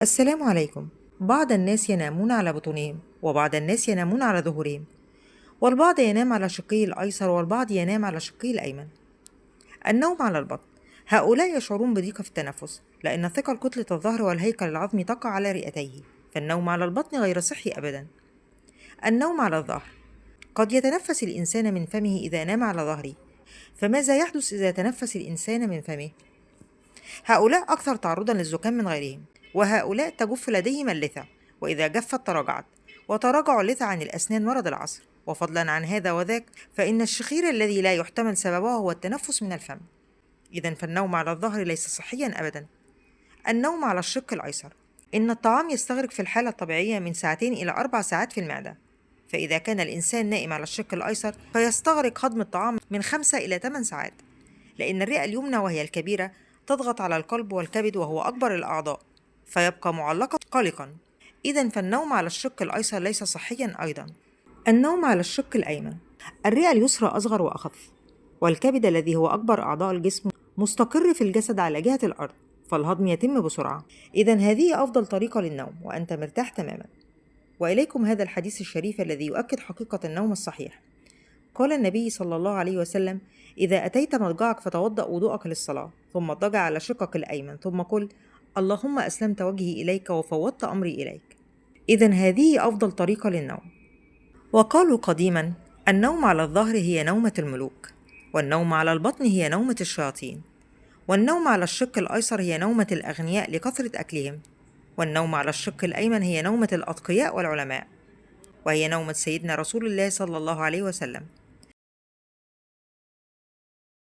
السلام عليكم. بعض الناس ينامون على بطونهم، وبعض الناس ينامون على ظهورهم، والبعض ينام على شقه الأيسر، والبعض ينام على شقه الأيمن. النوم على البطن، هؤلاء يشعرون بضيقة في التنفس لأن ثقل كتلة الظهر والهيكل العظمي تقع على رئتيه، فالنوم على البطن غير صحي أبدا. النوم على الظهر، قد يتنفس الإنسان من فمه إذا نام على ظهره، فماذا يحدث إذا تنفس الإنسان من فمه؟ هؤلاء أكثر تعرضا للزكام من غيرهم، وهؤلاء تجف لديهم اللثة، وإذا جفت تراجعت، وتراجع اللثة عن الأسنان مرض العصر. وفضلا عن هذا وذاك، فإن الشخير الذي لا يحتمل سببه هو التنفس من الفم. إذا فالنوم على الظهر ليس صحيا أبدا. النوم على الشق الأيسر، إن الطعام يستغرق في الحالة الطبيعية من 2 إلى 4 ساعات في المعدة، فإذا كان الإنسان نائم على الشق الأيسر فيستغرق هضم الطعام من 5 إلى 8 ساعات، لأن الرئة اليمنى وهي الكبيرة تضغط على القلب والكبد وهو أكبر الأعضاء، فيبقى معلقا قلقا. إذا فالنوم على الشق الأيسر ليس صحيا أيضا. النوم على الشق الأيمن، الرئة اليسرى أصغر وأخف، والكبد الذي هو أكبر أعضاء الجسم مستقر في الجسد على جهة الأرض، فالهضم يتم بسرعة. إذا هذه أفضل طريقة للنوم وأنت مرتاح تماما. وإليكم هذا الحديث الشريف الذي يؤكد حقيقة النوم الصحيح. قال النبي صلى الله عليه وسلم: إذا أتيت مضجعك فتوضأ وضوءك للصلاة، ثم اضطجع على شقك الأيمن، ثم قل: اللهم أسلمت وجهي إليك وفوضت أمري إليك. إذا هذه أفضل طريقة للنوم. وقالوا قديما: النوم على الظهر هي نومة الملوك، والنوم على البطن هي نومة الشياطين، والنوم على الشق الأيسر هي نومة الأغنياء لكثرة أكلهم، والنوم على الشق الأيمن هي نومة الأتقياء والعلماء، وهي نومة سيدنا رسول الله صلى الله عليه وسلم.